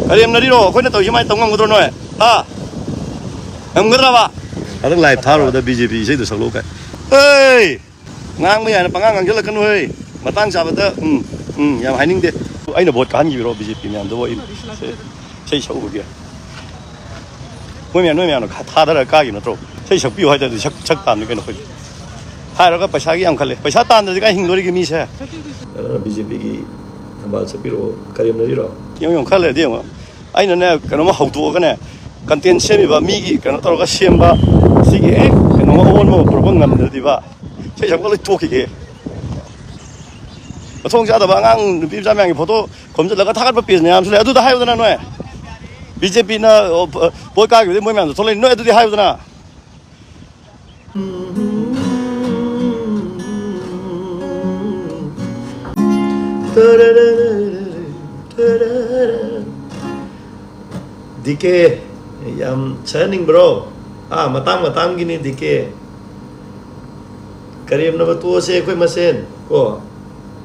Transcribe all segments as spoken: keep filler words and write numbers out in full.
ꯀꯔꯦꯝꯅꯔꯤꯔꯣ? ꯑꯩꯈꯣꯏꯅ ꯇꯧꯔꯤꯁꯤ ꯃꯥꯏ ꯇꯧ ꯉꯝꯒꯗ꯭ꯔꯣ ꯅꯣꯏ? ꯍꯥ? ꯉꯝꯒꯗ꯭ꯔꯕ? ꯍꯟꯗꯛ ꯂꯥꯏꯚ ꯊꯥꯔꯨꯕꯗ ꯕꯤ ꯖꯦ ꯄꯤ ꯏꯁꯩꯗꯣ ꯁꯛꯂꯛꯑꯣ ꯀꯥꯏ꯫ ꯍꯩ! ꯉꯥꯡꯕ ꯌꯥꯏꯅ ꯄꯉꯥꯡ ꯉꯥꯡꯁꯤꯜꯂꯛꯀꯅꯨ ꯍꯩ꯫ ꯃꯇꯥꯡ ꯆꯥꯕꯗ ꯎꯝ, ꯎꯝ, ꯌꯥꯝ ꯍꯥꯏꯅꯤꯡꯗꯦ꯫ ꯑꯩꯅ ꯚꯣꯠ ꯀꯥꯍꯟꯈꯤꯕꯔꯣ ꯕꯤ ꯖꯦ ꯄꯤ ꯃꯌꯥꯝꯗꯨꯕꯨ ꯑꯩ? ꯁꯦ, ꯏꯁꯩ ꯁꯛꯎꯕꯒꯤ? ꯃꯣꯏ ꯃꯌꯥꯝ, ꯅꯣꯏ ꯃꯌꯥꯝꯅ ꯈ-, ꯊꯥꯗꯔꯒ ꯀꯥꯈꯤꯕ ꯅꯠꯇ꯭ꯔꯣ? ꯏꯁꯩ ꯁꯛꯄꯤꯌꯨ ꯍꯥꯏꯗ꯭ꯔꯗꯤ ꯁꯛ-, ꯁꯛ ꯇꯥꯕꯅꯤ ꯀꯩꯅꯣ ꯑꯩꯈꯣꯏꯗꯤ꯫ ꯍꯥꯏꯔꯒ ꯄꯩꯁꯥꯒꯤ ꯌꯥꯝ ꯈꯜꯂꯦ꯫ ꯄꯩꯁꯥ ꯇꯥꯟꯗ꯭ꯔꯗꯤ ꯀꯥꯏ ꯍꯤꯡꯗꯣꯔꯤꯒꯦ ꯃꯤꯁꯦ? ꯑꯗꯨꯅ ꯕꯤ ꯖꯦ ꯄꯤꯒꯤ ꯊꯝꯕꯥꯜ ꯁꯛꯄꯤꯔꯛꯑꯣ, ꯀꯔꯦꯝꯅꯔꯤꯔꯣ? ꯌꯦꯡꯉꯨ, ꯌꯦꯡꯉꯨ, ꯈꯔ ꯂꯩꯔꯗꯤ ꯌꯦꯡꯉꯨ꯫ ꯑꯩꯅꯅꯦ, ꯀꯩꯅꯣꯝꯃ ꯍꯧꯗꯣꯛꯑꯒꯅꯦ, content ꯁꯦꯝꯃꯤꯕ ꯃꯤꯒꯤ ꯀꯩꯅꯣ ꯇꯧꯔꯒ ꯁꯦꯝꯕ ꯁꯤꯒꯤ ꯍꯦꯛ ꯀꯩꯅꯣꯝꯃ ꯑꯑꯣꯟꯕ ꯑꯃ ꯄꯨꯔꯛꯄ ꯉꯝꯗ꯭ꯔꯗꯤꯕ, ꯏꯁꯩ ꯁꯛꯄ ꯂꯣꯏ ꯇꯣꯛꯈꯤꯒꯦ꯫ ꯃꯊꯣꯡ ꯆꯥꯗꯕ ꯑꯉꯥꯡ ꯅꯨꯄꯤ ꯃꯆꯥ ꯃꯌꯥꯝꯒꯤ ꯐꯣꯇꯣ ꯈꯣꯝꯖꯤꯜꯂꯒ ꯊꯥꯒꯠꯄ ꯄꯦꯖ ꯃꯌꯥꯝꯁꯨ ꯂꯩ꯫ ꯑꯗꯨꯗ ꯍꯥꯏꯌꯨꯗꯅ ꯅꯣꯏ꯫ ꯕꯤ ꯖꯦ ꯄꯤꯅ, ꯑꯣ, ꯄ-, ꯚꯣꯠ ꯀꯥꯈꯤꯕꯗꯩ ꯃꯣꯏ ꯃꯌꯥꯝꯗꯣ ꯊꯣꯛꯂꯛꯏ꯫ ꯅꯣꯏ ꯑꯗꯨꯗꯤ ꯍꯥꯏꯌꯨꯗꯅ꯫ ꯗꯤ ꯀꯦ, ꯌꯥꯝ ꯁꯛꯍꯟꯅꯤꯡꯕ꯭ꯔꯣ? ꯑꯥ, ꯃꯇꯥꯡ ꯃꯇꯥꯡꯒꯤꯅꯤ, ꯗꯤ ꯀꯦ꯫ ꯀꯔꯦꯝꯅꯕ ꯇꯣꯛꯑꯁꯦ ꯑꯩꯈꯣꯏ ꯃꯁꯦꯟ, ꯀꯣ?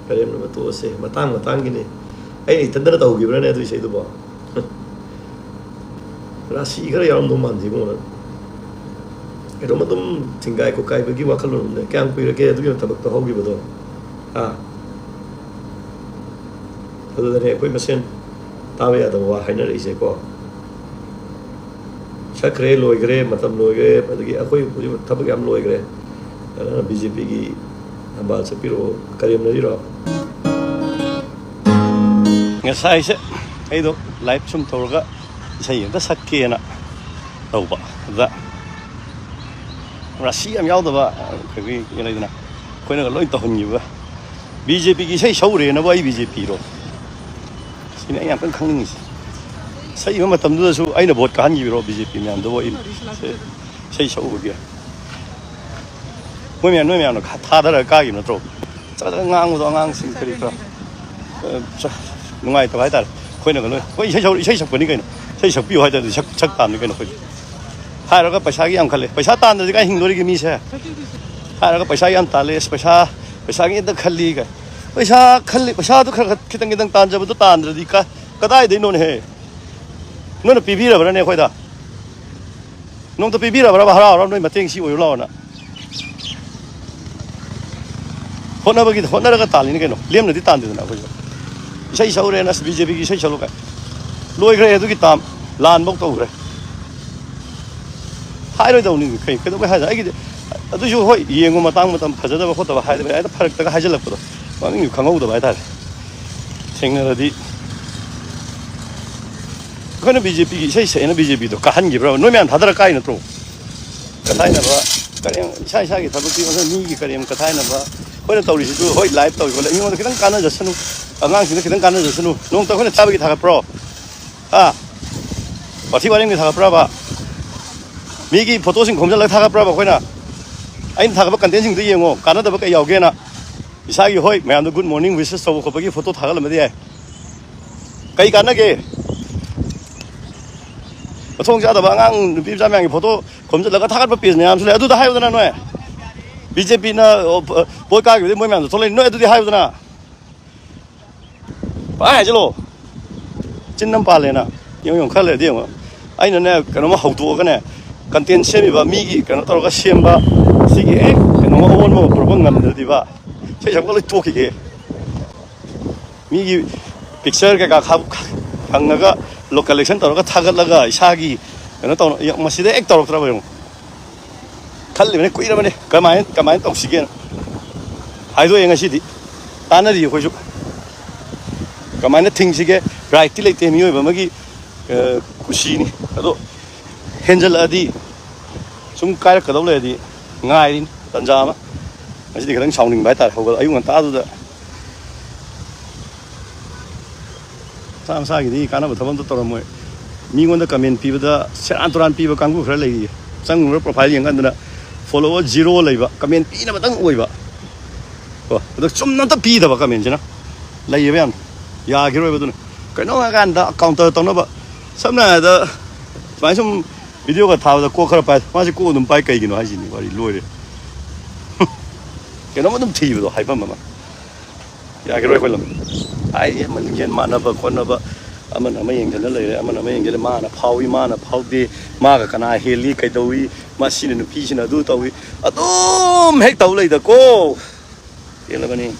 ꯀꯔꯦꯝꯅꯕ ꯇꯣꯛꯑꯁꯦ, ꯃꯇꯥꯡ ꯃꯇꯥꯡꯒꯤꯅꯤ꯫ ꯑꯩꯅ ꯏꯊꯟꯗꯅ ꯇꯧꯈꯤꯕ꯭ꯔꯥꯅꯦ ꯑꯗꯨ ꯏꯁꯩꯗꯨꯕꯣ? ꯔꯥꯁꯤ ꯈꯔ ꯌꯥꯎꯔꯝꯗꯧ ꯃꯥꯟꯗꯦ ꯏꯕꯨꯡꯉꯣ ꯅꯪ꯫ ꯀꯩꯅꯣꯝ ꯑꯗꯨꯝ ꯊꯤꯡꯒꯥꯏ ꯈꯣꯠꯀꯥꯏꯕꯒꯤ ꯋꯥꯈꯜꯂꯣꯟ ꯑꯃ ꯂꯩ꯫ ꯀꯌꯥꯝ ꯀꯨꯏꯔꯒꯦ ꯑꯗꯨꯒꯤ ꯊꯕꯛꯇꯣ ꯍꯧꯈꯤꯕꯗꯣ? ꯑꯥ꯫ ꯑꯗꯨꯗꯅꯦ ꯑꯩꯈꯣꯏ ꯃꯁꯦꯟ ꯇꯥꯕ ꯌꯥꯗꯕ ꯋꯥ ꯍꯥꯏꯅꯔꯛꯏꯁꯦꯀꯣ꯫ ꯁꯛꯈ꯭ꯔꯦ, ꯂꯣꯏꯈ꯭ꯔꯦ, ꯃꯇꯝ ꯂꯣꯏꯈ꯭ꯔꯦ, ꯑꯗꯒꯤ ꯑꯩꯈꯣꯏ ꯍꯧꯖꯤꯛ ꯊꯕꯛ ꯌꯥꯝ ꯂꯣꯏꯈ꯭ꯔꯦ꯫ ꯑꯗꯨꯅ ꯕꯤ ꯖꯦ ꯄꯤꯒꯤ ꯊꯝꯕꯥꯜ ꯁꯛꯄꯤꯔꯛꯑꯣ, ꯀꯔꯦꯝꯅꯔꯤꯔꯣ? ꯉꯁꯥꯏꯁꯦ ꯑꯩꯗꯣ ꯂꯥꯏꯚ ꯁꯨꯝ ꯇꯧꯔꯒ ꯏꯁꯩ ꯑꯝꯇ ꯁꯛꯀꯦꯅ ꯇꯧꯕ꯫ ꯑꯗꯨꯗ ꯔꯥꯁꯤ ꯌꯥꯝ ꯌꯥꯎꯗꯕ ꯑꯩꯈꯣꯏꯒꯤ ꯂꯩꯗꯅ, ꯑꯩꯈꯣꯏꯅꯒ ꯂꯣꯏ ꯇꯧꯍꯟꯈꯤꯕ꯫ ꯕꯤ ꯖꯦ ꯄꯤꯒꯤ ꯏꯁꯩ ꯁꯛꯎꯔꯦꯅꯕꯨ ꯑꯩ ꯕꯤ ꯖꯦ ꯄꯤꯔꯣ? ꯁꯤꯅꯤ ꯑꯩ ꯌꯥꯝ ꯀꯟꯅ ꯈꯪꯅꯤꯡꯉꯤꯁꯦ꯫ ꯁꯛꯏꯕ ꯃꯇꯝꯗꯨꯗꯁꯨ ꯑꯩꯅ ꯚꯣꯠ ꯀꯥꯍꯟꯈꯤꯕꯔꯣ ꯕꯤ ꯖꯦ ꯄꯤ ꯃꯌꯥꯝꯗꯨꯕꯨ ꯑꯩ? ꯁꯦ, ꯏꯁꯩ ꯁꯛꯎꯕꯒꯤ? ꯃꯣꯏ ꯃꯌꯥꯝ, ꯅꯣꯏ ꯃꯌꯥꯝꯅ ꯈ-, ꯊꯥꯗꯔꯒ ꯀꯥꯈꯤꯕ ꯅꯠꯇ꯭ꯔꯣ? ꯆꯒꯠ ꯆꯒꯠ ꯉꯥꯡꯕꯗꯣ ꯑꯉꯥꯡꯁꯤꯡ ꯀꯔꯤ ꯀꯔꯥ, ꯑ, ꯆ-, ꯅꯨꯡꯉꯥꯏꯇꯕ ꯍꯥꯏꯇꯥꯔꯦ꯫ ꯑꯩꯈꯣꯏꯅꯒ ꯂꯣꯏ, "ꯍꯣꯏ, ꯏꯁꯩ ꯁꯛꯎ-, ꯏꯁꯩ ꯁꯛꯄꯅꯤ ꯀꯩꯅꯣ, ꯏꯁꯩ ꯁꯛꯄꯤꯌꯨ" ꯍꯥꯏꯗ꯭ꯔꯗꯤ ꯁꯛ-, ꯁꯛ ꯇꯥꯕꯅꯤ ꯀꯩꯅꯣ ꯑꯩꯈꯣꯏꯗꯤ꯫ ꯍꯥꯏꯔꯒ ꯄꯩꯁꯥꯒꯤ ꯌꯥꯝ ꯈꯜꯂꯦ꯫ ꯄꯩꯁꯥ ꯇꯥꯟꯗ꯭ꯔꯗꯤ ꯀꯥꯏ ꯍꯤꯡꯗꯣꯔꯤꯒꯦ ꯃꯤꯁꯦ? ꯍꯥꯏꯔꯒ ꯄꯩꯁꯥ ꯌꯥꯝ ꯇꯥꯜꯂꯦ, ꯑꯁ, ꯄꯩꯁꯥ, ꯄꯩꯁꯥꯒꯤ ꯑꯝꯇ ꯈꯜꯂꯤ ꯀꯥꯏ꯫ ꯄꯩꯁꯥ ꯈꯜꯂꯤ, ꯄꯩꯁꯥꯗꯨ ꯈꯔ ꯈꯔ ꯈꯤꯇꯪ ꯈꯤꯇꯪ ꯇꯥꯟꯖꯕꯗꯣ ꯇꯥꯟꯗ꯭ꯔꯗꯤ ꯀ-, ꯀꯗꯥꯏꯗꯩꯅꯣꯅꯦꯍꯦ? ꯅꯣꯏꯅ ꯄꯤꯕꯤꯔꯕ꯭ꯔꯅꯦ ꯑꯩꯈꯣꯏꯗ? ꯅꯣꯡꯇ ꯄꯤꯕꯤꯔꯕ꯭ꯔꯕ? ꯍꯔꯥꯎ ꯍꯔꯥꯎ ꯅꯣꯏ ꯃꯇꯦꯡ ꯁꯤ ꯑꯣꯏꯔꯨ ꯂꯥꯛꯑꯣꯅ꯫ ꯍꯣꯠꯅꯕꯒꯤ ꯍꯣꯠꯅꯔꯒ ꯇꯥꯜꯂꯤꯅꯤ ꯀꯩꯅꯣ, ꯂꯦꯝꯅꯗꯤ ꯇꯥꯟꯗꯦꯗꯅ ꯑꯩꯈꯣꯏꯁꯨ꯫ ꯏꯁꯩ ꯁꯛꯎꯔꯦꯅ ꯑꯁ ꯕꯤ ꯖꯦ ꯄꯤꯒꯤ ꯏꯁꯩ ꯁꯛꯂꯨ ꯀꯥꯏ꯫ ꯂꯣꯏꯈ꯭ꯔꯦ ꯑꯗꯨꯒꯤ ꯇꯥꯝ꯫ ꯂꯥꯟꯐꯧ ꯇꯧꯈ꯭ꯔꯦ꯫ ꯍꯥꯏꯔꯣꯏꯗꯧꯅꯤ꯫ ꯀꯩ ꯀꯩꯗꯧꯕꯩ ꯍꯥꯏꯗ? ꯑꯩꯒꯤꯗꯤ ꯑꯗꯨꯁꯨ ꯍꯣꯏ, ꯌꯦꯡꯉꯨ, ꯃꯇꯥꯡ ꯃꯇꯝ ꯐꯖꯗꯕ ꯈꯣꯠꯇꯕ ꯍꯥꯏꯗꯕ ꯌꯥꯏ, ꯐꯔꯛꯇꯒ ꯍꯥꯏꯖꯜꯂꯛꯄꯗꯣ ꯃꯃꯤꯡꯁꯨ ꯈꯪꯍꯧꯗꯕ ꯍꯥꯏꯇꯥꯔꯦ꯫ ꯊꯦꯡꯅꯔꯗꯤ ꯑꯩꯈꯣꯏꯅ ꯕꯤ ꯖꯦ ꯄꯤꯒꯤ ꯏꯁꯩ ꯁꯛꯑꯦꯅ ꯕꯤ ꯖꯦ ꯄꯤꯗꯣ ꯀꯥꯍꯟꯈꯤꯕ꯭ꯔꯕ? ꯅꯣꯏ ꯃꯌꯥꯝ ꯊꯥꯗꯔ ꯀꯥꯏ ꯅꯠꯇ꯭ꯔꯣ? ꯀꯊꯥꯏꯅꯕ, ꯀꯔꯦꯝ, ꯏꯁꯥ ꯏꯁꯥꯒꯤ ꯊꯕꯛꯇꯤ ꯃꯊꯪ ꯃꯤꯒꯤ ꯀꯔꯦꯝ ꯀꯊꯥꯏꯅꯕ꯫ ꯑꯩꯈꯣꯏꯅ ꯇꯧꯔꯤꯁꯤꯁꯨ ꯍꯣꯏ, ꯂꯥꯏꯚ ꯇꯧꯔꯤꯀꯣ, ꯃꯤꯉꯣꯟꯗ ꯈꯤꯇꯪ ꯀꯥꯟꯅꯖꯁꯅꯨ, ꯑꯉꯥꯡꯁꯤꯡꯗ ꯈꯤꯇꯪ ꯀꯥꯟꯅꯖꯁꯅꯨ꯫ ꯅꯣꯡꯃꯇ ꯑꯩꯈꯣꯏꯅ ꯆꯥꯕꯒꯤ ꯊꯥꯒꯠꯄ꯭ꯔꯣ? ꯍꯥ? ꯋꯥꯊꯤ ꯋꯥꯔꯦꯝꯒꯤ ꯊꯥꯒꯠꯄ꯭ꯔꯕ? ꯃꯤꯒꯤ ꯐꯣꯇꯣꯁꯤꯡ ꯈꯣꯝꯖꯤꯜꯂꯒ ꯊꯥꯒꯠꯄ꯭ꯔꯕ ꯑꯩꯈꯣꯏꯅ? ꯑꯩꯅ ꯊꯥꯒꯠꯄ ꯀꯟꯇꯦꯟꯁꯤꯡꯗꯨ ꯌꯦꯡꯉꯣ, ꯀꯥꯟꯅꯗꯕ ꯀꯩ ꯌꯥꯎꯒꯦꯅ꯫ ꯏꯁꯥꯒꯤ ꯍꯣꯏ, ꯃꯌꯥꯝꯗ ꯒꯨꯗ ꯃꯣꯔꯅꯤꯡ ꯋꯤꯁꯦꯁ ꯇꯧꯕ ꯈꯣꯠꯄꯒꯤ ꯐꯣꯇꯣ ꯊꯥꯒꯠꯂꯝꯕꯗꯤ ꯌꯥꯏ꯫ ꯀꯩ ꯀꯥꯟꯅꯒꯦ? ꯃꯊꯣꯡ ꯆꯥꯗꯕ ꯑꯉꯥꯡ ꯅꯨꯄꯤ ꯃꯆꯥ ꯃꯌꯥꯝꯒꯤ ꯐꯣꯇꯣ ꯈꯣꯝꯖꯤꯜꯂꯒ ꯊꯥꯒꯠꯄ ꯄꯦꯖ ꯃꯌꯥꯝꯁꯨ ꯂꯩ꯫ ꯑꯗꯨꯗ ꯍꯥꯏꯌꯨꯗꯅ ꯅꯣꯏ꯫ ꯕꯤ ꯖꯦ ꯄꯤꯅ, ꯑꯣ, ꯄ-, ꯚꯣꯠ ꯀꯥꯈꯤꯕꯗꯒꯤ ꯃꯣꯏ ꯃꯌꯥꯝꯗꯣ ꯊꯣꯛꯂꯛꯏ꯫ ꯅꯣꯏ ꯑꯗꯨꯗꯤ ꯍꯥꯏꯌꯨꯗꯅ꯫ ꯄꯥꯏ ꯍꯥꯏꯖꯤꯜꯂꯣ꯫ ꯆꯤꯟ ꯑꯃ ꯄꯥꯜꯂꯦꯅ꯫ ꯌꯦꯡꯉꯨ, ꯌꯦꯡꯉꯨ, ꯈꯔ ꯂꯩꯔꯗꯤ ꯌꯦꯡꯉꯨ꯫ ꯑꯩꯅꯅꯦ, ꯀꯩꯅꯣꯝꯃ ꯍꯧꯗꯣꯛꯑꯒꯅꯦ, ꯀꯟꯇꯦꯟ ꯁꯦꯝꯃꯤꯕ ꯃꯤꯒꯤ ꯀꯩꯅꯣ ꯇꯧꯔꯒ ꯁꯦꯝꯕ, ꯁꯤꯒꯤ ꯍꯦꯛ ꯀꯩꯅꯣꯝꯃ ꯑꯑꯣꯟꯕ ꯑꯃ ꯄꯨꯔꯛꯄ ꯉꯝꯗ꯭ꯔꯗꯤꯕ, ꯏꯁꯩ ꯁꯛꯄ ꯂꯣꯏ ꯇꯣꯛꯈꯤꯒꯦ꯫ ꯃꯤꯒꯤ ꯄꯤꯛꯆꯔ ꯀꯩꯀꯥ ꯈꯥꯞ-, ꯐꯪꯉꯒ ꯂꯣ ꯀꯂꯦꯛꯁꯟ ꯇꯧꯔꯒ ꯊꯥꯒꯠꯂꯒ ꯏꯁꯥꯒꯤ ꯀꯩꯅꯣ ꯇꯧꯅ-, ꯌꯥ-, ꯃꯁꯤꯗ ꯍꯦꯛ ꯇꯧꯔꯛꯇ꯭ꯔꯕ ꯌꯦꯡꯉꯨ꯫ ꯈꯜꯂꯤꯕꯅꯤ ꯀꯨꯏꯔꯕꯅꯤ, ꯀꯃꯥꯏꯅ, ꯀꯃꯥꯏꯅ ꯇꯧꯁꯤꯒꯦꯅ꯫ ꯍꯥꯏꯗꯣꯛꯑꯦ ꯉꯁꯤꯗꯤ꯫ ꯇꯥꯟꯅꯔꯤ ꯑꯩꯈꯣꯏꯁꯨ꯫ ꯀꯃꯥꯏꯅ ꯊꯤꯡꯁꯤꯒꯦ? ꯔꯥꯏꯠꯇꯤ ꯂꯩꯇꯦ, ꯃꯤꯑꯣꯏꯕ ꯑꯃꯒꯤ, ꯑ, ꯀꯨꯁꯤꯅꯤ꯫ ꯑꯗꯣ ꯍꯦꯟꯖꯜꯂꯛꯑꯗꯤ, ꯁꯨꯝ ꯀꯥꯏꯔꯛꯀꯗꯧ ꯂꯩꯔꯗꯤ ꯉꯥꯏꯔꯤꯅꯤ ꯇꯟꯖꯥ ꯑꯃ꯫ ꯉꯁꯤꯗꯤ ꯈꯤꯇꯪ ꯁꯥꯎꯅꯤꯡꯕ ꯍꯥꯏꯇꯥꯔꯦ꯫ ꯍꯧꯒꯠ-, ꯑꯌꯨꯛ ꯉꯟꯇꯥꯗꯨꯗ ꯃꯁꯥ ꯃꯁꯥꯒꯤꯗꯤ ꯀꯥꯟꯅꯕ ꯊꯕꯛ ꯑꯝꯇ ꯇꯧꯔꯝꯃꯣꯏ꯫ ꯃꯤꯉꯣꯟꯗ ꯀꯃꯦꯟ ꯄꯤꯕꯗ ꯁꯦꯔꯥꯟ ꯇꯨꯔꯥꯟ ꯄꯤꯕ ꯀꯥꯡꯕꯨ ꯈꯔ ꯂꯩꯔꯤꯌꯦ꯫ ꯆꯪꯉꯨꯔ ꯄ꯭ꯔꯣꯐꯥꯏꯜ ꯌꯦꯡꯀꯥꯟꯗꯅ ꯐꯣꯂꯣꯋꯔ ꯖꯤꯔꯣ ꯂꯩꯕ, ꯀꯃꯦꯟ ꯄꯤꯅꯕꯇꯪ ꯑꯣꯏꯕ꯫ ꯀꯣ, ꯑꯗꯣ ꯆꯨꯝꯅ ꯑꯝꯇ ꯄꯤꯗꯕ ꯀꯃꯦꯟꯁꯤꯅ ꯂꯩꯌꯦꯕ ꯌꯥꯝꯅ꯫ ꯌꯥꯈꯤꯔꯣꯏꯕ ꯑꯗꯨꯅ꯫ ꯀꯩꯅꯣ ꯍꯥꯏꯀꯥꯟꯗ ꯀꯥꯎꯟꯇꯔ ꯇꯧꯅꯕ꯫ ꯁꯝꯅ ꯍꯥꯏꯔꯕꯗ ꯁꯨꯃꯥꯏꯅ ꯁꯨꯝ ꯚꯤꯗꯤꯑꯣꯒ ꯊꯥꯕꯗ ꯀꯣꯛ ꯈꯔ ꯄꯥꯏ꯫ ꯃꯥꯁꯤ ꯀꯣꯛ ꯑꯗꯨꯝ ꯄꯥꯏ ꯀꯩꯒꯤꯅꯣ ꯍꯥꯏꯁꯤꯅꯤ, ꯋꯥꯔꯤ ꯂꯣꯏꯔꯦ꯫ ꯀꯩꯅꯣꯝ ꯑꯗꯨꯝ ꯊꯤꯕꯗꯣ ꯍꯥꯏꯐꯝ ꯑꯃ꯫ ꯌꯥꯈꯤꯔꯣꯏ ꯑꯩꯈꯣꯏ ꯂꯝ꯫ ꯍꯥꯏꯗꯤ ꯑꯃ ꯂꯤꯡꯖꯦꯜ ꯃꯥꯟꯅꯕ ꯈꯣꯠꯅꯕ ꯑꯃꯅ ꯑꯃ ꯌꯦꯡꯁꯤꯜꯂ ꯂꯩꯔꯦ, ꯑꯃꯅ ꯑꯃ ꯌꯦꯡꯁꯤꯜꯂꯦ, ꯃꯥꯅ ꯐꯥꯎꯏ, ꯃꯥꯅ ꯐꯥꯎꯗꯦ, ꯃꯥꯒ ꯀꯅꯥ ꯍꯦꯜꯂꯤ, ꯀꯩꯗꯧꯏ, ꯃꯁꯤꯅ ꯅꯨꯄꯤꯁꯤꯅ ꯑꯗꯨ ꯇꯧꯏ, ꯑꯗꯨꯝ ꯍꯦꯛ ꯇꯧ ꯂꯩꯗꯀꯣ꯫ ꯄꯦꯜꯂꯕꯅꯤ꯫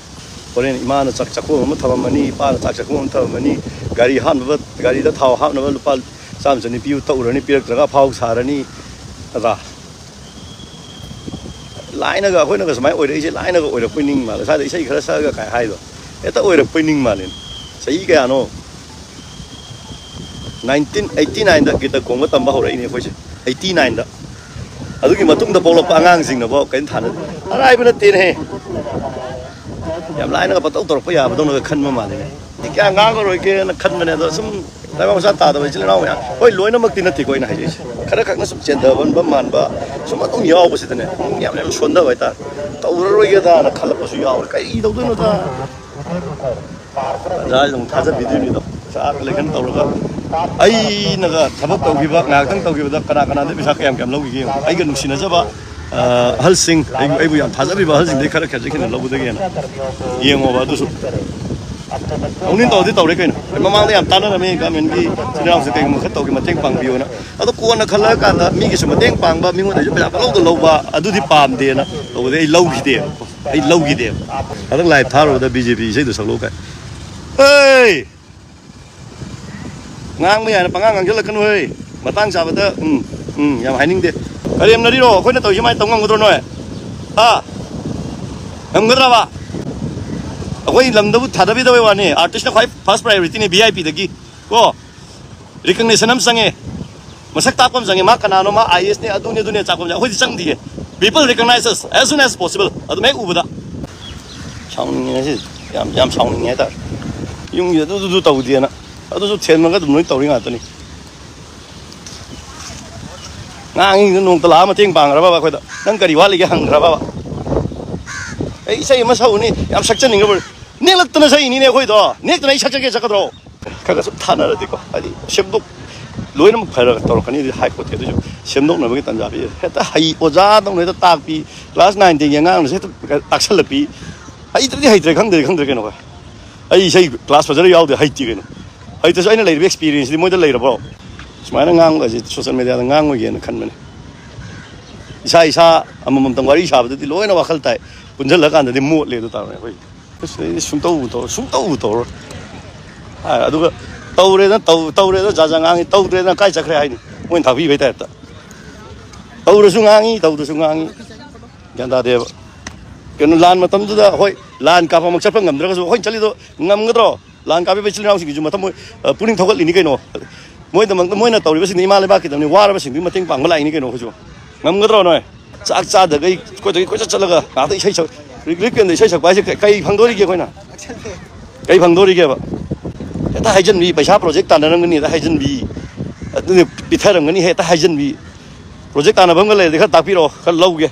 ꯍꯣꯔꯦꯟ ꯏꯃꯥꯅ ꯆꯥꯛ ꯆꯥꯛꯈꯣꯝ ꯑꯃ ꯊꯝꯃꯝꯃꯅꯤ, ꯏꯄꯥꯅ ꯆꯥꯛ ꯆꯥꯛꯈꯣꯝ ꯑꯃ ꯊꯝꯃꯝꯃꯅꯤ, ꯒꯥꯔꯤ ꯍꯥꯟꯅꯕ, ꯒꯥꯔꯤꯗ ꯊꯥꯎ ꯍꯥꯞꯅꯕ ꯂꯨꯄꯥ ꯆꯥꯝꯃ ꯆꯅꯤ ꯄꯤꯌꯨ ꯇꯛꯎꯔꯅꯤ, ꯄꯤꯔꯛꯇ꯭ꯔꯒ ꯑꯐꯥꯎ ꯁꯥꯔꯅꯤ, ꯅꯠꯇ꯭ꯔꯥ? ꯂꯥꯏꯅꯒ ꯑꯩꯈꯣꯏꯅꯒ ꯁꯨꯃꯥꯏꯅ ꯑꯣꯏꯔꯛꯏꯁꯦ, ꯂꯥꯏꯅꯒ ꯑꯣꯏꯔꯛꯄꯩ ꯅꯤꯡ ꯃꯥꯜꯂꯦ꯫ ꯁ꯭ꯋꯥꯏꯗ ꯏꯁꯩ ꯈꯔ ꯁꯛꯑꯒ ꯀꯥꯏ ꯍꯥꯏꯗꯣ, ꯍꯦꯛꯇ ꯑꯣꯏꯔꯛꯄꯩ ꯅꯤꯡ ꯃꯥꯜꯂꯦ꯫ ꯆꯍꯤ ꯀꯌꯥꯅꯣ? ꯅꯥꯏꯟꯇꯤꯟ ꯑꯩꯠꯇꯤ ꯅꯥꯏꯟꯗ ꯒꯤꯇ ꯈꯣꯡꯕ ꯇꯝꯕ ꯍꯧꯔꯛꯏꯅꯦ ꯑꯩꯈꯣꯏꯁꯦ, ꯑꯩꯠꯇꯤ ꯅꯥꯏꯟꯗ꯫ ꯑꯗꯨꯒꯤ ꯃꯇꯨꯡꯗ ꯄꯣꯛꯂꯛꯄ ꯑꯉꯥꯡꯁꯤꯡꯅꯐꯥꯎ ꯀꯔꯤꯝ ꯊꯥꯅꯗꯦ꯫ ꯑꯔꯥꯏꯕ ꯅꯠꯇꯦꯅꯦꯍꯦ꯫ ꯌꯥꯝ ꯂꯥꯏꯅꯒ ꯄꯪꯇꯧ ꯇꯧꯔꯛꯄ ꯌꯥꯕꯗꯧꯅꯒ ꯈꯟꯕ ꯃꯥꯜꯂꯤꯅꯦ꯫ ꯑꯩꯗꯤ ꯀꯌꯥ ꯉꯥꯡꯉꯔꯣꯏꯒꯦꯅ ꯈꯟꯕꯅꯦ, ꯑꯗꯣ ꯁꯨꯝ ꯂꯩꯕꯥꯛ ꯃꯆꯥ ꯇꯥꯗꯕ ꯏꯆꯤꯜ ꯏꯅꯥꯎ ꯃꯌꯥꯝ, ꯍꯣꯏ, ꯂꯣꯏꯅꯃꯛꯇꯤ ꯅꯠꯇꯦꯀꯣ ꯑꯩꯅ ꯍꯥꯏꯖꯩꯁꯦ, ꯈꯔ ꯈꯛꯅ ꯁꯨꯝ ꯆꯦꯟꯊꯕ ꯃꯥꯟꯕ, ꯁꯨꯝ ꯑꯗꯨꯝ ꯌꯥꯎꯕꯁꯤꯗꯅꯦ, ꯌꯥꯝ ꯌꯥꯝ ꯁꯣꯟꯊꯕ ꯍꯥꯏꯇꯥꯔꯦ꯫ ꯇꯧꯔꯔꯣꯏꯒꯦꯗꯥꯅ ꯈꯜꯂꯛꯄꯁꯨ ꯌꯥꯎꯔꯦ꯫ ꯀꯔꯤ ꯇꯧꯗꯣꯏꯅꯣꯗ? ꯄ꯭ꯔꯖꯥꯁꯤꯗ ꯑꯃꯨꯛ ꯊꯥꯖꯕꯤꯗꯣꯏꯅꯤꯗꯣ꯫ ꯄꯩꯁꯥ ꯀꯂꯦꯛꯁꯟ ꯇꯧꯔꯒ ꯑꯩꯅꯒ ꯊꯕꯛ ꯇꯧꯈꯤꯕ, ꯉꯥꯏꯍꯥꯛꯇꯪ ꯇꯧꯈꯤꯕꯗ ꯀꯅꯥ ꯀꯅꯥꯗ ꯄꯩꯁꯥ ꯀꯌꯥꯝ ꯀꯌꯥꯝ ꯂꯧꯈꯤꯒꯦ ꯌꯦꯡꯉꯣ꯫ ꯑꯩꯒ ꯅꯨꯡꯁꯤꯅꯖꯕ, ꯑ, ꯑꯍꯜꯁꯤꯡ, ꯑꯩꯕꯨ, ꯑꯩꯕꯨ ꯌꯥꯝ ꯊꯥꯖꯕꯤꯕ ꯑꯍꯜꯁꯤꯡꯗꯒꯤ ꯈꯔ ꯈꯖꯤꯛ ꯍꯦꯟꯅ ꯂꯧꯕꯗꯒꯤ ꯍꯦꯟꯅ꯫ ꯌꯦꯡꯉꯣꯕ ꯑꯗꯨꯁꯨ꯫ ꯇꯧꯅꯤꯡ ꯇꯧꯔꯗꯤ ꯇꯧꯔꯦ ꯀꯩꯅꯣ꯫ ꯑꯩ ꯃꯃꯥꯡꯗ ꯌꯥꯝ ꯇꯥꯟꯅꯔꯝꯃꯤ ꯒꯃꯦꯟꯒꯤ ꯏꯆꯤꯟ ꯏꯅꯥꯎꯁꯦ ꯀꯩꯒꯨꯝꯕ ꯈꯔ ꯇꯧꯒꯦ ꯃꯇꯦꯡ ꯄꯥꯡꯕꯤꯌꯣꯅ꯫ ꯑꯗꯣ ꯀꯣꯟꯅ ꯈꯜꯂꯛꯑꯀꯥꯟꯗ ꯃꯤꯒꯤꯁꯨ ꯃꯇꯦꯡ ꯄꯥꯡꯕ, ꯃꯤꯉꯣꯟꯗꯒꯤꯁꯨ ꯄꯩꯁꯥ ꯄꯪꯂꯧꯗ ꯂꯧꯕ ꯑꯗꯨꯗꯤ ꯄꯥꯝꯗꯦꯅ ꯇꯧꯕꯗꯒꯤ ꯑꯩ ꯂꯧꯈꯤꯗꯦꯕ꯫ ꯑꯩ ꯂꯧꯈꯤꯗꯦꯕ꯫ ꯍꯟꯗꯛ ꯂꯥꯏꯞ ꯊꯥꯔꯨꯕꯗ ꯕꯤ ꯖꯦ ꯄꯤ ꯏꯁꯩꯗꯣ ꯁꯛꯂꯛꯎ ꯀꯥꯏ꯫ ꯍꯦ! ꯉꯥꯡꯕ ꯌꯥꯏꯅ ꯄꯉꯥꯡ ꯉꯥꯡꯁꯤꯜꯂꯛꯀꯅꯨ ꯍꯦ꯫ ꯃꯇꯥꯡ ꯆꯥꯕꯗ ꯎꯝ, ꯎꯝ, ꯌꯥꯝ ꯍꯥꯏꯅꯤꯡꯗꯦ꯫ ꯀꯔꯦꯝꯅꯔꯤꯔꯣ? ꯑꯩꯈꯣꯏꯅ ꯇꯧꯔꯤꯁꯤ ꯁꯨꯃꯥꯏꯅ ꯇꯧ ꯉꯝꯒꯗ꯭ꯔꯣ ꯅꯣꯏ? ꯍꯥ? ꯉꯝꯒꯗ꯭ꯔꯕ? ꯑꯩꯈꯣꯏ ꯂꯝꯗꯕꯨ ꯊꯥꯗꯕꯤꯗꯕꯩ ꯋꯥꯅꯤ꯫ ꯑꯥꯔꯇꯤꯁꯅ ꯈ꯭ꯋꯥꯏ ꯐꯥꯔꯁ ꯄ꯭ꯔꯥꯏꯌꯣꯔꯤꯇꯤꯅꯤ, ꯚꯤ ꯑꯥꯏ ꯄꯤꯗꯒꯤ ꯀꯣ꯫ ꯔꯤꯀꯛꯅꯤꯁꯟ ꯑꯃ ꯆꯪꯉꯦ꯫ ꯃꯁꯛ ꯇꯥꯛꯄ ꯑꯃ ꯆꯪꯉꯦ꯫ ꯃꯥ ꯀꯅꯥꯅꯣ? ꯃꯥ ꯑꯥꯏ ꯑꯦꯁꯅꯦ, ꯑꯗꯨꯅꯦ, ꯑꯗꯨꯅꯦ ꯆꯥꯛꯄ ꯑꯃ ꯆꯪꯉꯦ꯫ ꯑꯩꯈꯣꯏꯗꯤ ꯆꯪꯗꯤꯌꯦ꯫ People recognize us as soon as possible. ꯑꯗꯨꯝ ꯍꯦꯛ ꯎꯕꯗ꯫ ꯁꯥꯎꯅꯤꯡꯉꯦ ꯉꯁꯤꯁꯦ꯫ ꯌꯥꯝ, ꯌꯥꯝ ꯁꯥꯎꯅꯤꯡꯉꯦ ꯍꯥꯏꯇꯥꯔꯦ꯫ ꯌꯨꯝꯒꯤ ꯑꯗꯨꯗꯨꯗꯨ ꯇꯧꯗꯦꯅ꯫ ꯑꯗꯨꯁꯨ ꯊꯦꯝꯃꯒ ꯑꯗꯨꯝ ꯂꯣꯏ ꯇꯧꯔꯤ ꯉꯥꯛꯇꯅꯤ꯫ ꯉꯥꯡꯉꯤꯗꯨ ꯅꯣꯡꯇ ꯂꯥꯛꯑ ꯃꯇꯦꯡ ꯄꯥꯡꯈ꯭ꯔꯕꯕ ꯑꯩꯈꯣꯏꯗ? "ꯅꯪ ꯀꯔꯤ ꯋꯥꯠꯂꯤꯒꯦ?" ꯍꯪꯈ꯭ꯔꯕꯕ? "ꯑꯩ ꯏꯁꯩ ꯑꯃ ꯁꯛꯎꯅꯤ, ꯌꯥꯝ ꯁꯛꯆꯅꯤꯡꯉꯕ"꯫ ꯅꯦꯛꯂꯛꯇꯅ ꯁꯛꯏꯅꯤꯅꯦ ꯑꯩꯈꯣꯏꯗꯣ꯫ ꯅꯦꯛꯇꯅ ꯑꯩ ꯁꯛꯆꯒꯦ ꯆꯠꯀꯗ꯭ꯔꯣ? ꯈꯔ ꯈꯔ ꯁꯨꯝ ꯊꯥꯅꯔꯗꯤꯀꯣ, ꯍꯥꯏꯗꯤ ꯁꯦꯝꯗꯣꯛ-, ꯂꯣꯏꯅꯃꯛ ꯐꯔꯒ ꯇꯧꯔꯛꯀꯅꯤꯗꯤ ꯍꯥꯏ ꯄꯣꯠꯇꯦ꯫ ꯑꯗꯨꯁꯨ ꯁꯦꯝꯗꯣꯛꯅꯕꯒꯤ ꯇꯥꯟꯖꯥ ꯄꯤ꯫ ꯍꯦꯛꯇ ꯍꯩ, ꯑꯣꯖꯥꯗꯧꯅ ꯍꯦꯛꯇ ꯇꯥꯛꯄꯤ꯫ ꯀ꯭ꯂꯥꯁ ꯅꯥꯏꯟ ꯇꯦꯟꯒꯤ ꯑꯉꯥꯡꯅꯁꯨ ꯍꯦꯛꯇ ꯇꯥꯛꯁꯜꯂꯛꯄꯤ꯫ ꯍꯩꯇ꯭ꯔꯗꯤ ꯍꯩꯇ꯭ꯔꯦ, ꯈꯪꯗ꯭ꯔꯗꯤ ꯈꯪꯗ꯭ꯔꯦ ꯀꯩꯅꯣ꯫ ꯑꯩ ꯏꯁꯩ ꯀ꯭ꯂꯥꯁ ꯐꯖꯅ ꯌꯥꯎꯗꯦ, ꯍꯩꯇꯦ ꯀꯩꯅꯣ꯫ ꯍꯧꯖꯤꯛꯇꯁꯨ ꯑꯩꯅ ꯂꯩꯔꯤꯕ ꯑꯦꯛꯁꯄꯤꯔꯤꯌꯦꯟꯁꯇꯤ ꯃꯣꯏꯗ ꯂꯩꯔꯕ꯭ꯔꯣ? ꯁꯨꯃꯥꯏꯅ ꯉꯥꯡꯕꯁꯦ ꯁꯣꯁꯦꯜ ꯃꯦꯗꯤꯌꯥꯗ ꯉꯥꯡꯉꯣꯏꯒꯦꯅ ꯈꯟꯕꯅꯦ꯫ ꯏꯁꯥ ꯏꯁꯥ ꯑꯃꯃꯝꯇꯪ ꯋꯥꯔꯤ ꯁꯥꯕꯗꯗꯤ ꯂꯣꯏꯅ ꯋꯥꯈꯜ ꯇꯥꯏ, ꯄꯨꯟꯁꯤꯜꯂꯀꯥꯟꯗꯗꯤ ꯃꯣꯠꯂꯦ ꯑꯗꯨ ꯇꯥꯔꯦ ꯑꯩꯈꯣꯏ꯫ ꯑꯁ, ꯑꯩꯗꯤ ꯁꯨꯡꯇꯧꯕꯨ ꯇꯧꯔ-, ꯁꯨꯡꯇꯧꯕꯨ ꯇꯧꯔꯣꯏ꯫ ꯍꯥꯏ, ꯑꯗꯨꯒ ꯇꯧꯔꯦꯅ, ꯇꯧ-, ꯇꯧꯔꯦꯅ ꯖꯥ ꯖꯥ ꯉꯥꯡꯉꯤ, ꯇꯧꯗ꯭ꯔꯦꯅ ꯀꯥꯏ ꯆꯠꯈ꯭ꯔꯦ ꯍꯥꯏꯅꯤ, ꯃꯣꯏꯅ ꯊꯥꯕꯤꯕꯩ ꯇꯥꯏꯞꯇ꯫ ꯇꯧꯔꯁꯨ ꯉꯥꯡꯉꯤ, ꯇꯧꯗ꯭ꯔꯁꯨ ꯉꯥꯡꯉꯤ, ꯒ꯭ꯌꯥꯟ ꯇꯥꯗꯦꯕ꯫ ꯀꯩꯅꯣ, ꯂꯥꯟ ꯃꯇꯝꯗꯨꯗ ꯍꯣꯏ, ꯂꯥꯟ ꯀꯥꯞꯄꯃꯛ ꯆꯠꯄ ꯉꯝꯗ꯭ꯔꯒꯁꯨ ꯑꯩꯈꯣꯏꯅ ꯆꯠꯂꯤꯗꯣ ꯉꯝꯒꯗ꯭ꯔꯣ? ꯂꯥꯟ ꯀꯥꯞꯄꯤꯕ ꯏꯆꯤꯜ ꯏꯅꯥꯎꯁꯤꯡꯒꯤꯁꯨ ꯃꯊꯃꯣꯏ, ꯑ, ꯄꯨꯛꯅꯤꯡ ꯊꯧꯒꯠꯂꯤꯅꯤ ꯀꯩꯅꯣ꯫ ꯃꯣꯏꯗꯃꯛꯇ, ꯃꯣꯏꯅ ꯇꯧꯔꯤꯕꯁꯤꯡꯗꯤ ꯏꯃꯥ ꯂꯩꯕꯥꯛꯀꯤꯗꯃꯛꯇ ꯋꯥꯔꯕꯁꯤꯡꯗꯨꯒꯤ ꯃꯇꯦꯡ ꯄꯥꯡꯕ ꯂꯥꯛꯏꯅꯤ ꯀꯩꯅꯣ ꯑꯩꯈꯣꯏꯁꯨ꯫ ꯉꯝꯒꯗ꯭ꯔꯣ ꯅꯣꯏ? ꯆꯥꯛ ꯆꯥꯗꯈꯩ ꯀꯣꯏꯆꯠ ꯀꯣꯏꯆꯠ ꯆꯠꯂꯒ ꯉꯥꯏꯍꯥꯛꯇ ꯏꯁꯩ ꯁꯛ-, ꯔꯤꯂꯤꯐ ꯀꯦꯝꯗ ꯏꯁꯩ ꯁꯛꯄ ꯍꯥꯏꯁꯦ ꯀꯩ, ꯀꯩ ꯐꯪꯗꯣꯔꯤꯒꯦ ꯑꯩꯈꯣꯏꯅ? ꯀꯩ ꯐꯪꯗꯣꯔꯤꯒꯦꯕ? ꯍꯦꯛꯇ ꯍꯥꯏꯖꯟꯕꯤ, ꯄꯩꯁꯥ ꯄ꯭ꯔꯣꯖꯦꯛ ꯇꯥꯟꯅꯔꯝꯒꯅꯤ ꯍꯦꯛꯇ ꯍꯥꯏꯖꯟꯕꯤ, ꯑꯗꯨꯅ ꯄꯤꯊꯔꯝꯒꯅꯤ ꯍꯦꯛꯇ ꯍꯥꯏꯖꯟꯕꯤ꯫ ꯄ꯭ꯔꯣꯖꯦꯛ ꯇꯥꯟꯅꯐꯝꯒ ꯂꯩꯔꯗꯤ ꯈꯔ ꯇꯥꯛꯄꯤꯔꯛꯑꯣ, ꯈꯔ ꯂꯧꯒꯦ꯫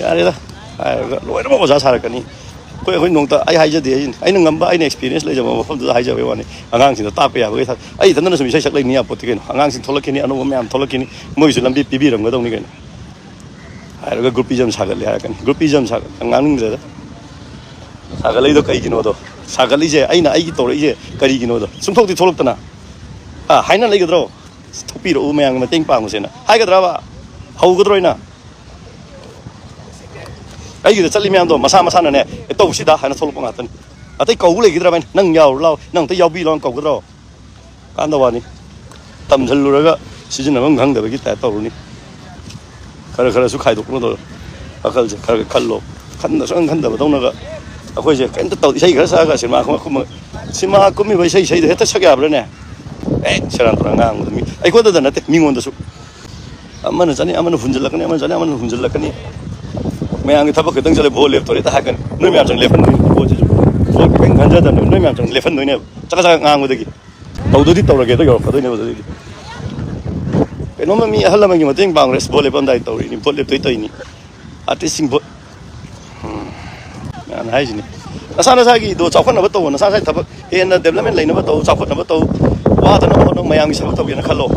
ꯌꯥꯔꯦꯗ꯫ ꯍꯥꯏꯔꯒ ꯂꯣꯏꯅꯃꯛ ꯑꯣꯖꯥ ꯁꯥꯔꯛꯀꯅꯤ꯫ ꯑꯩꯈꯣꯏ, ꯑꯩꯈꯣꯏ ꯅꯣꯡꯇ ꯑꯩ ꯍꯥꯏꯖꯗꯦ ꯍꯥꯏꯁꯤꯅꯤ꯫ ꯑꯩꯅ ꯉꯝꯕ, ꯑꯩꯅ ꯑꯦꯛꯁꯄꯤꯔꯤꯌꯦꯟꯁ ꯂꯩꯖꯕ ꯃꯐꯝꯗꯨꯗ ꯍꯥꯏꯖꯕꯩ ꯋꯥꯅꯤ꯫ ꯑꯉꯥꯡꯁꯤꯡꯗ ꯇꯥꯛꯄ ꯌꯥꯕꯒꯤ ꯊ-, ꯑꯩ ꯏꯊꯟꯗꯅ ꯁꯨꯝ ꯏꯁꯩ ꯁꯛ ꯂꯩꯅꯤ ꯌꯥꯄꯣꯠꯇꯦ ꯀꯩꯅꯣ꯫ ꯑꯉꯥꯡꯁꯤꯡ ꯊꯣꯛꯂꯛꯈꯤꯅꯤ, ꯑꯅꯧꯕ ꯃꯌꯥꯝ ꯊꯣꯛꯂꯛꯈꯤꯅꯤ, ꯃꯣꯏꯒꯤꯁꯨ ꯂꯝꯕꯤ ꯄꯤꯕꯤꯔꯝꯒꯗꯧꯅꯤ ꯀꯩꯅꯣ꯫ ꯍꯥꯏꯔꯒ ꯒ꯭ꯔꯨꯄꯤꯖꯝ ꯁꯥꯒꯠꯂꯦ ꯍꯥꯏꯔꯛꯀꯅꯤ꯫ ꯒ꯭ꯔꯨꯄꯤꯖꯝ ꯁꯥꯒꯠ-, ꯉꯥꯡꯅꯤꯡꯗ꯭ꯔꯦꯗ꯫ ꯁꯥꯒꯠꯂꯛꯏꯗꯣ ꯀꯩꯒꯤꯅꯣꯗꯣ, ꯁꯥꯒꯠꯂꯤꯁꯦ, ꯑꯩꯅ ꯑꯩꯒꯤ ꯇꯧꯔꯛꯏꯁꯦ ꯀꯔꯤꯒꯤꯅꯣꯗꯣ ꯁꯨꯡꯊꯣꯛꯇꯤ ꯊꯣꯛꯂꯛꯇꯅ꯫ ꯑ, ꯍꯥꯏꯅ ꯂꯩꯒꯗ꯭ꯔꯣ? ꯊꯣꯛꯄꯤꯔꯛꯎ, ꯃꯌꯥꯝꯒꯤ ꯃꯇꯦꯡ ꯄꯥꯡꯉꯨꯁꯦꯅ ꯍꯥꯏꯒꯗ꯭ꯔꯕ? ꯍꯧꯒꯗ꯭ꯔꯣ ꯑꯩꯅ? ꯑꯩꯒꯤꯗ ꯆꯠꯂꯤ ꯃꯌꯥꯝꯗꯣ ꯃꯁꯥ ꯃꯁꯥꯅꯅꯦ, "ꯑꯦ, ꯇꯧꯁꯤꯗ" ꯍꯥꯏꯅ ꯊꯣꯛꯂꯛꯄ ꯉꯥꯛꯇꯅꯤ꯫ ꯑꯇꯩ ꯀꯧꯕ ꯂꯩꯈꯤꯗ꯭ꯔꯕ ꯑꯩꯅ? "ꯅꯪ ꯌꯥꯎꯔꯨ ꯂꯥꯎ, ꯅꯪ ꯑꯝꯇ ꯌꯥꯎꯕꯤ ꯂꯥꯎ" ꯀꯧꯒꯗ꯭ꯔꯣ? ꯀꯥꯟꯗ ꯋꯥꯅꯤ꯫ ꯇꯝꯁꯤꯜꯂꯨꯔꯒ ꯁꯤꯖꯤꯟꯅꯐꯝ ꯈꯪꯗꯕꯒꯤ ꯇꯥꯏꯞ ꯇꯧꯔꯨꯅꯤ꯫ ꯈꯔ ꯈꯔꯁꯨ ꯈꯥꯏꯗꯣꯛꯅꯗꯧꯔꯣ꯫ ꯋꯥꯈꯜꯁꯦ ꯈꯔ ꯈꯔ ꯈꯜꯂꯣ꯫ ꯈꯟꯗ ꯁꯨꯡꯈꯟ ꯈꯟꯗꯕꯗꯧꯅꯒ ꯑꯩꯈꯣꯏꯁꯦ ꯀꯩꯝꯇ ꯇꯧ-, ꯏꯁꯩ ꯈꯔ ꯁꯛꯑꯒ ꯁꯤꯅꯦꯃꯥ ꯈꯔ ꯀꯨꯝꯃꯒ, ꯁꯤꯅꯦꯃꯥ ꯀꯨꯝꯃꯤꯕ ꯏꯁꯩ, ꯏꯁꯩꯗꯣ ꯍꯦꯛꯇ ꯁꯛ ꯌꯥꯕ꯭ꯔꯥꯅꯦ? ꯑꯦ, ꯁꯦꯔꯥꯟ ꯇꯨꯔꯥꯟ ꯉꯥꯡꯕꯗꯣ ꯃꯤ, ꯑꯩꯉꯣꯟꯗꯗ ꯅꯠꯇꯦ, ꯃꯤꯉꯣꯟꯗꯁꯨ꯫ ꯑꯃꯅ ꯆꯠꯅꯤ, ꯑꯃꯅ ꯍꯨꯟꯖꯤꯜꯂꯛꯀꯅꯤ, ꯑꯃꯅ ꯆꯠꯅꯤ, ꯑꯃꯅ ꯍꯨꯟꯖꯤꯜꯂꯛꯀꯅꯤ꯫ ꯃꯌꯥꯝꯒꯤ ꯊꯕꯛ ꯈꯤꯇꯪ ꯆꯠꯂꯦ, ꯚꯣꯠ ꯂꯦꯞꯇꯣꯔꯦ ꯍꯦꯛꯇ ꯍꯥꯏꯔꯛꯀꯅꯤ꯫ ꯅꯣꯏ ꯃꯌꯥꯝ ꯆꯪ ꯂꯦꯞꯍꯟꯗꯣꯏꯅꯤ, ꯚꯣꯠꯁꯤꯁꯨ꯫ ꯚꯣꯠ ꯀꯔꯤꯝ ꯈꯟꯖꯗꯕꯅꯦ, ꯅꯣꯏ ꯃꯌꯥꯝ ꯆꯪ ꯂꯦꯞꯍꯟꯗꯣꯏꯅꯦꯕ꯫ ꯆꯀ ꯆꯀ ꯉꯥꯡꯕꯗꯒꯤ꯫ ꯇꯧꯗꯣꯏꯗꯤ ꯇꯧꯔꯒꯦ, ꯑꯗꯨ ꯌꯧꯔꯛꯀꯗꯣꯏꯅꯦꯕ ꯑꯗꯨꯗꯩꯗꯤ꯫ ꯀꯩꯅꯣꯝꯃ ꯃꯤ ꯑꯍꯜ ꯂꯃꯟꯒꯤ ꯃꯇꯦꯡ ꯄꯥꯡꯈ꯭ꯔꯦ, ꯚꯣꯠ ꯂꯦꯞꯄꯝꯗꯥꯏ ꯇꯧꯔꯤꯅꯤ, ꯚꯣꯠ ꯂꯦꯞꯇꯣꯏ ꯇꯧꯔꯤꯅꯤ꯫ ꯑꯥꯔꯇꯤꯁꯁꯤꯡ ꯚꯣꯠ, ꯎꯝ, ꯃꯌꯥꯝꯅ ꯍꯥꯏꯁꯤꯅꯤ, "ꯅꯁꯥ ꯅꯁꯥꯒꯤꯗꯣ ꯆꯥꯎꯈꯠꯅꯕ ꯇꯧ, ꯅꯁꯥ ꯅꯁꯥꯒꯤ ꯊꯕꯛ ꯍꯦꯟꯅ ꯗꯦꯕꯂꯞꯃꯦꯟ ꯂꯩꯅꯕ ꯇꯧ, ꯆꯥꯎꯈꯠꯅꯕ ꯇꯧ, ꯋꯥꯗꯅꯕ ꯍꯣꯠꯅꯧ, ꯃꯌꯥꯝꯒꯤ ꯁꯔꯨꯛ ꯇꯧꯒꯦꯅ ꯈꯜꯂꯣ"꯫